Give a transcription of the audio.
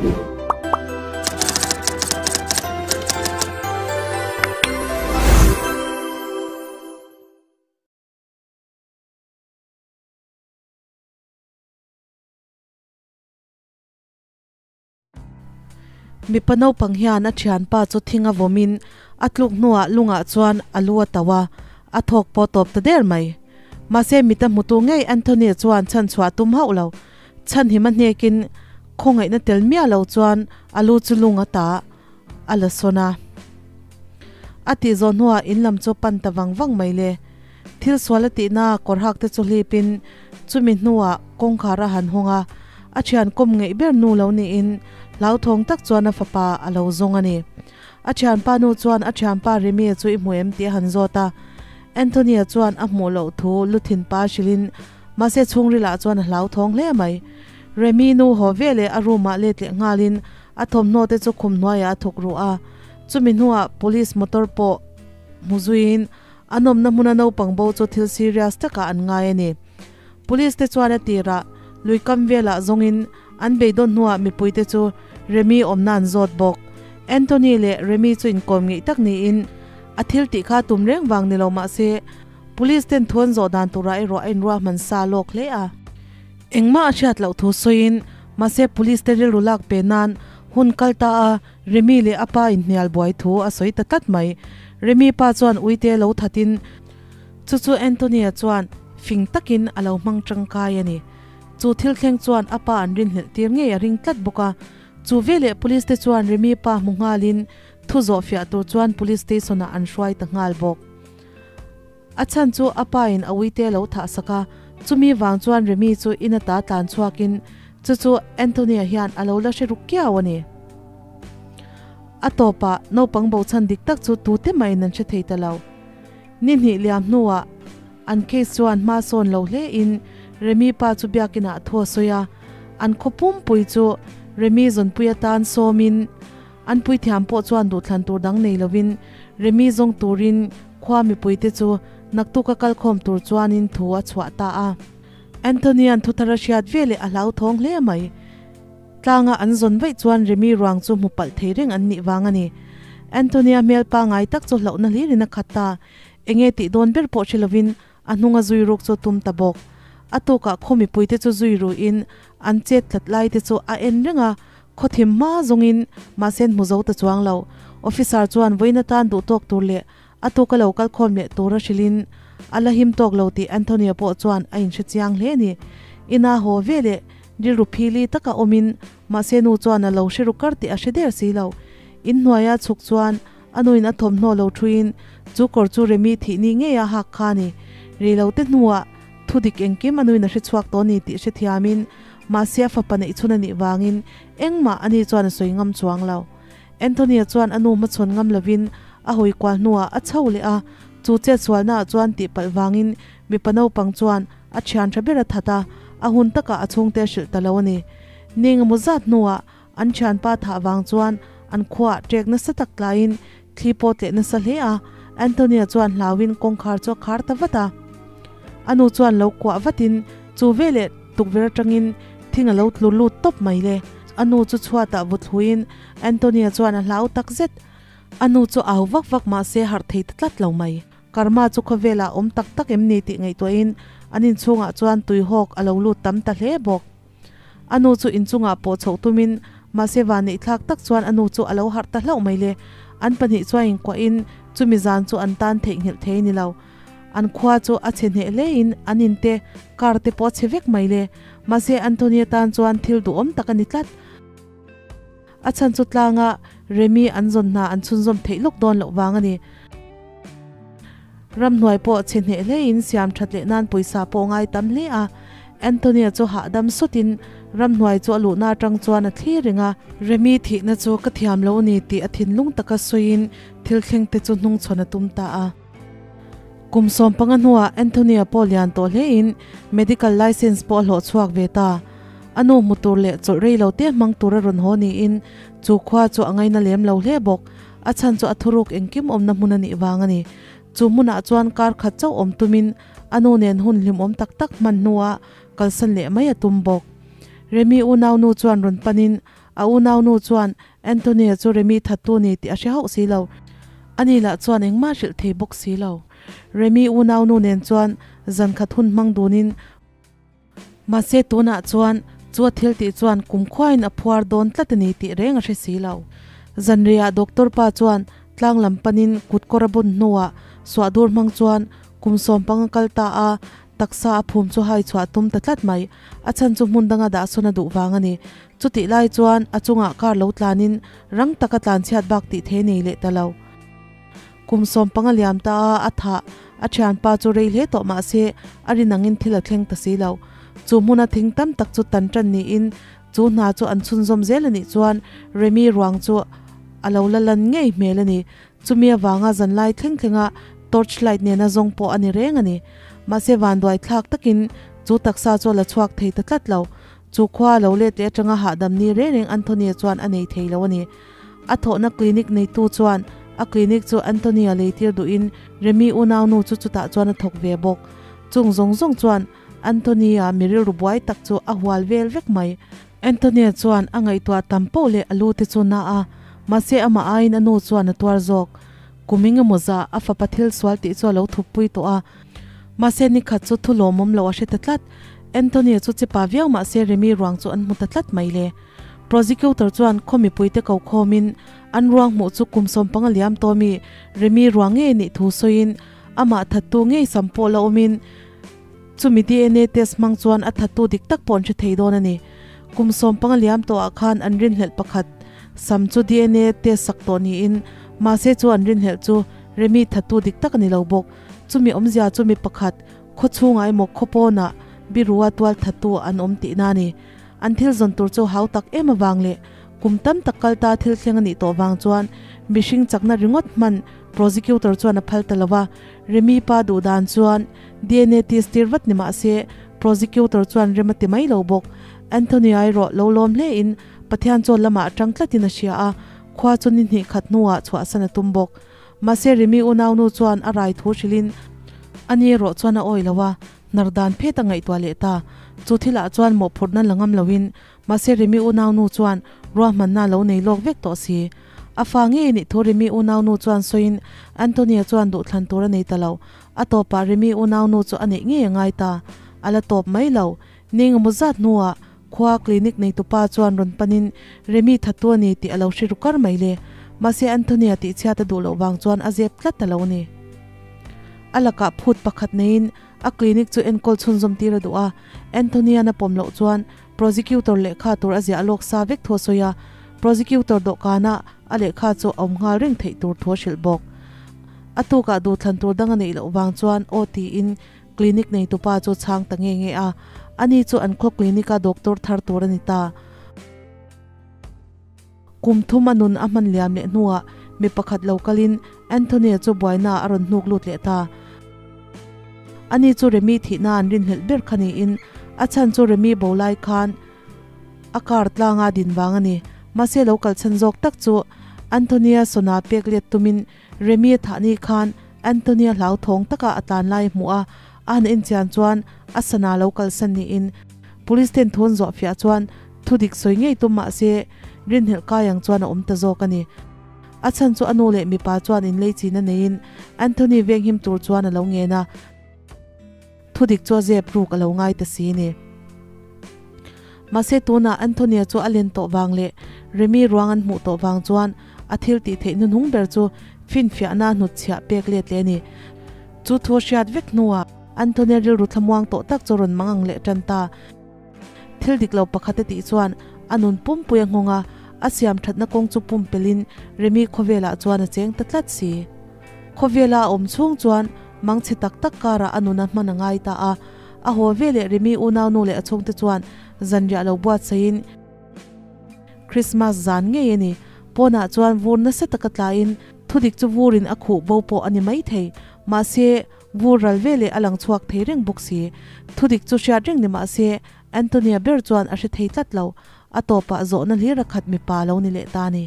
Mipa naupang hian a thianpa chu thing a vawmin a tluk hnuah lungah chuan a lu a tauh a, a thawk pawh tawp ta der mai. Mahse mita hmutu ngei Anthony chuan chhanchhuah tum hauh lo. Chhanhim a hnekin khawngaihna tel miah lo chuan a lu chu lung a ta a la sawn a. A tih zawh hnuah in lam chu pan ta vang vang mai le. Thil sual a tihna kawr hak te chu hlipin chumi hnuah kawngkhar a han hawng a, a thian kawm ngeih ber nu lo niin hlauthawng tak chuan a fapa a lo zawng a ni. A thianpa nu chuan a thianpa Remi-a chu i hmu em tih a han zawt a, Anthony-a chuan a hmuh loh thu luthin pa hrilhin mahse chhungrilah chuan a hlauthawng hle mai. Remi nu haw veleh a room-ah let leh nghalin a thawmhnaw te chu khum hnuaiah a thawk ruh a, chumi hnuah police motor pawh hmu zuiin A nawmna hmuna naupang bo chu thil serious takah an ngai a ni. Police te chuan a tirah lui kam velah zawngin an beidawn hnuah mipui te chu Remi awmna an zawt bawk. Anthony leh Remi chu inkawm ngeih tak niin a thil tih kha tum reng vang ni lo mah se police ten thu an zawh dan turah erawh a inruahman sa lawk hle a. Engmah a hriat loh thu sawiin mahse police te rilru lak pe nan hun kal ta a Remi leh a pa inhnial buai thu a sawi ta tlat mai. Remi pa chuan uite lo thatin chu chu Antonia chuan fing takin a lo hmang tangkai a ni. Chu thil thleng chuan a pa an rinhlelh tir ngei a ring tlat bawk a. Chu veleh police te chuan Remi pa hmu nghalin thu zawh fiah tur chuan police station ah an hruai ta nghal bawk. A chhan chu a pa in a uite lo thah sak a, chumi vang chuan Remi chu in ata tlan chhuakin chu chu Antonia hian a lo la hre ruk kiau a ni. A tawpah naupang bo chhan dik tak chu tute mahin an hre thei ta lo. Ni hnih liam hnuah an case chuan hma sawn lo hle in Remi pa chu biakinah thu a sawi a, an khaw pumpui chu Remi zawnpui atan sawmin An puithiam pawh chuan duhthlan tur dang nei lovin Remi zawng turin khua mipuite chu naktuk a kalkhawm tur chuanin thu a chhuah ta a. Anthony-a'n thuthar a hriat veleh a hlauthawng hle mai. Tlanga an zawn vaih chuan Remi ruang chu hmu palh thei reng an nih vang a ni. Anthony-a hmel pangai tak chu hlauhna hlirin a khat ta. Enge tih dawn ber pawh hre lovin A hnunga zui ruk chu tum ta bawk. A tukah khaw mipuite chu zui ruhin an chet tlat lai te chu a en reng a, khaw thim hma zawngin mahse an hmu zo ta chuang lo. Officer chuan vawiin atan duh tawk tur leh a tuka lo kal khawm leh tura hrilhin a la him tawk lo tih Antonio pawh chuan a inhre chiang hle a ni. Ina haw ve leh rilru phili taka awmin mahse nu chuan a lo hre ru kar tih a hre der si lo. Inhnuaia chhuk chuan A nuin a thawmhnaw lo thuin chu kawr chu Remi thih ni ngei a hak kha a ni. Rei lo te hnuah thu dik engkim a nuin a hre chhuak tawh a ni tih hrethiamin mahse a fapa neih chhun a nih vangin engmah ani chuan a sawi ngam chuang lo. Anthony-a chuan a nu hmachhawn ngam lovin a hawi kual hnuah a chho leh a, chu chetsualnaah chuan tihpalh vangin mipa naupang chuan a thian tha ber a that a, a hun takah a chhungte a hrilh ta lo a ni. Ning emaw zat hnuah An thianpa thah vang chuan an khuaah ṭek nasa tak tlaiin thli pawh tleh nasa hle a, Antonia chuan hlauin kawngkhar chu a khar ta vat a. A nu chuan lo kuah vatin chu veleh tukverh atangin thing a lo tlu lut tawp mai le. A nu chu chhuatah vut hluiin Antonia chuan a hlau tak zet. A nu chu au vak vak mahse harh thei ta tlat lo mai. Karma chu khawvelah awm tak tak em ni tih ngaihtuahin an inchhungah chuan tuihawk a lo lut tam ta hle bawk. A nu chu inchungah pawh chhoh tumin mahse vanneih thlak tak chuan a nu chu a lo harh ta hlauh mai le. An pahnih chuan inkuahin chumi zan chu an tan theihnghilh thei ni lo. An khua chu a chhe hneh hlein an in te, car te pawh a chhe vek mai le. Mahse Anthony atan chuan thil duhawm tak a ni tlat. A chhan chu tlanga Remi an zawn hna an chhunzawm theih lawk dawn loh vang a ni. Ramhnuai pawh chhe hneh hlein siam that leh nan pawisa pawh ngai tam hle a. Antonia chu hahdam sawtin ramhnuai chu a luhna atang chuan a thlir reng a. Remi thihna chu ka thiam lo a ni tih a thinlung taka sawiin thil thleng te chu hnungchhawn a tum ta a. Kum 15 hnuah Antonia pawh lian tawh hlein medical licence pawh a hlawh chhuak ve ta. A nu hmu tur leh chawlh rei lo te hmang tur a rawn haw niin chu khua chu a ngaina lem lo hle bawk. A chhan chu a thuruk engkim awmna hmun a nih vang a ni. Chu hmunah chuan kar khat chauh awm tumin a nu nen hun hlimawm tak tak hman hnuah kalsan leh mai a tum bawk. Remi unau nu chuan rawn panin A unaunu chuan Anthony-a chu Remi thattu ni tih a hre hauh si lo. Ani lah chuan engmah hrilh thei bawk si lo. Remi unaunu nen chuan zan khat hun hmang dunin Mahse tunah chuan chu a thil tih chuan kumkhuain a phuar dawn tlat a ni tih reng a hre si lo. Zanriah doctor pa chuan tlang lam panin kut kawr a bun hnuah suah dur hmang chuan kum sawmpang a kal ta a, taksa a phum chu hai chhuah tum ta tlat mai. A chhan chu hmun danga dah sawn a duh vang a ni. Chutih lai chuan a chungah car lo tlanin rang taka tlan chhiat bak tih thei nei leh ta lo. Kum 15 liam ta a, a thah. A thianpa chu rei hle tawh mah se a rin angin thil a thleng ta si lo. Chu hmuna thing tam tak chu tan tan niin chu hna chu an chhunzawm zel a nih chuan Remi ruang chu a lo la lan ngei hmel a ni. Chumi avanga zanlai thleng thlenga torch light nena zawng pawh a ni reng a ni. Mahse vanduai thlak takin chu taksa chu a la chhuak thei ta tlat lo. Chu khua a lo let leh atanga hahdam ni reng reng Anthony-a chuan a nei thei lo a ni. A thawhna clinic neitu chuan a clinic chu Anthony-a leitir duhin Remi unaunu chu chutah chuan a thawk ve bawk. Chung zawng zawng chuan Anthony-a mi rilru buai tak chu a hual vel vek mai. Anthony-a chuan a ngaihtuah tam poh leh a lu te chu na a, mahse amah aiin a nu chuan a tuar zawk. Kum engemaw zah a fapa thil sual tih chu a lo thuppui tawh a. Mahse nikhat chu thu lawmawm lo a hre ta tlat. Anthony-a chu chipa viau mahse Remi ruang chu an hmu ta tlat mai le. Prosecutor chuan khaw mipuite ko khawmin an ruang hmuh chu kum 15 liam tawh mi Remi ruang ngei nih thu sawiin amah thattu ngei sam pawh la awmin chumi DNA test hmang chuan a thattu dik tak pawh an hre thei dawn a ni. Kum 15 liam tawhah khan an rinhlelh pakhat sam chu DNA test sak tawh niin mahse chu an rinhlelh chu Remi thattu dik tak a ni lo bawk. Chumi awmzia chu mi pakhat khaw chhungah emaw khaw pawnah birua tual thattu an awm tihna a ni. An thil zawn tur chu hau tak em avang leh kum tam tak kal ta thil thleng a nih tawh vang chuan mihring chakna ringawt hman prosecutor chuan a phal ta lo a, Remi pa duh dan chuan DNA test tir vat ni mah se prosecutor chuan rem a ti mai lo bawk. Anthony erawh lo lawm hle in Pathian chaw lamah atang tlatin a hria a, khua chu ni hnih khat hnuah chhuahsan a tum bawk. Mahse Remi unaunu chuan a rai thu hrilhin ani erawh chuan a awi lo a, Hnar dan phet a ngaihtuah leh ta. Chu thilah chuan mawhphurhna la ngam loin mahse Remi unaunu chuan ruahmanna a lo nei lawk vek tawh si. A fa ngei nih thu Remi unaunu chuan sawiin Antonia chuan duhthlan tur a nei ta lo. A tawpah Remi unaunu chu a neih ngei a ngai ta. A la tawp mai lo. Ning emaw zat hnuah khua clinic neitupa chuan rawn panin Remi thattu a ni tih a lo hre ru kar mai le. Mahse Antonia tihchhiat a duh loh vang chuan a zep tlat ta lo a ni. A lakah phut pakhat neiin a clinic chu enkawl chhunzawm tir a duh a, Anthony-a'n a pawm loh chuan prosecutor lehkha tur a ziah lawk sa vek thu a sawi a, prosecutor dawhkanah a lehkha chu a awm nghal reng theih tur thu a hrilh bawk. A tukah duhthlan tur dang a neih loh vang chuan aw tiin clinic neitupa chu chhang ta nge nge a, ani chu an khaw clinic-a doctor thar tur a ni ta. Kum thum a nun a hman liam leh hnuah mi pakhat lo kalin Anthony-a chu buaina a rawn hnuk lut leh ta. Ani chu Remi thihna an rinhlelh ber kha niin a chhan chu Remi bo lai khan a car tlanga din vang a ni. Mahse lo kal chhan zawk tak chu Anthony-a sawna pek let tumin Remi a thah ni khan Anthony-a hlauthawng taka a tlan lai hmuh a, a han enchian chuan a sana lo kalsan niin Police ten thu an zawh fiah chuan Thu dik sawi ngei tum mah se, rinhlelh kai ang chuan a awm ta zawk a ni. A chhan chu a nu leh mipa chuan inlei china neiin Anthony venghim tur chuan a lo ngen a, thu dik chu a zep ruk a lo ngai ta si ni. Mahse tunah Anthony-a chu a len tawh vang leh Remi ruang an hmuh tawh vang chuan a thil tih theih hnuhnung ber chu finfiahna hnutchhiah pek let leh a ni. Chu thu a hriat vek hnuah Anthony-a rilru thlamuang tawh tak chu rawn mang ang leh tan ta. Thil dik lo pakhat a tih chuan a nun pumpui a nghawng a, a siam thatna kawng chu pumpelhin Remi khawvelah chuan a cheng ta tlat si. Khawvela a awm chhung chuan mangchhe tak tak karah a nun a hman a ngai ta a, a haw veleh Remi unaunu leh a chhungte chuan zanriah lo buatsaihin Krismas zan ngei a ni. Pawnah chuan vur nasa taka tlaiin thudik chu vurin a khuh bo pawh a ni maithei. Mahse, Vur ral veleh a lang chhuak thei reng bawk si. Thudik chu hriat reng ni mah se, Antonia ber chuan a hre thei tlat lo. A tawpah zawhna hlir a khat mipa lo ni leh ta a ni.